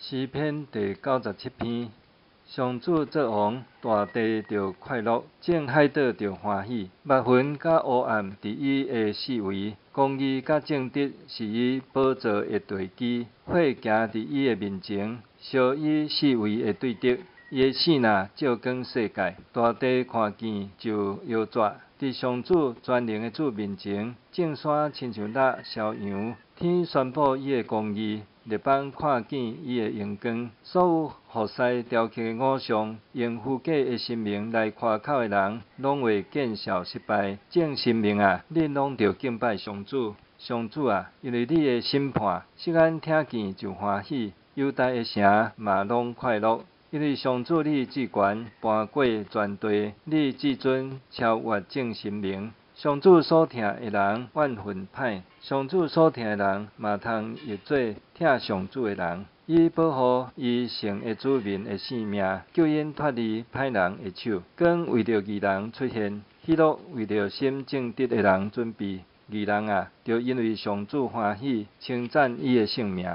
詩篇第九十七篇。上主做王，大地就快樂，眾海島就歡喜。密雲佮烏暗佇伊的四圍，公義佮正直是伊寶座的地基。火行佇伊的面前，燒伊四圍的對敵。伊的爍爁照光世界，大地看見就搖逝。佇上主全能的主面前，眾山親像蠟燒揚。天宣布伊的公義，列邦看見伊的榮光。所有服侍雕刻的偶像，用虛假的神明來誇口的人，攏會見笑失敗。眾神明啊，恁攏著敬拜上主。上主啊，因為你的審判，錫安聽見就歡喜，猶大的城嘛攏快樂。因為上主你至懸，盤過全地，你至尊超越眾神明。上主所疼的人怨恨歹，上主所疼的人嘛通譯做疼上主的人。伊保護伊聖的子民的性命，救𪜶脫離歹人的手。光為著義人出現，喜樂為著心正直的人準備。義人啊，著因為上主歡喜，稱讚伊的聖名。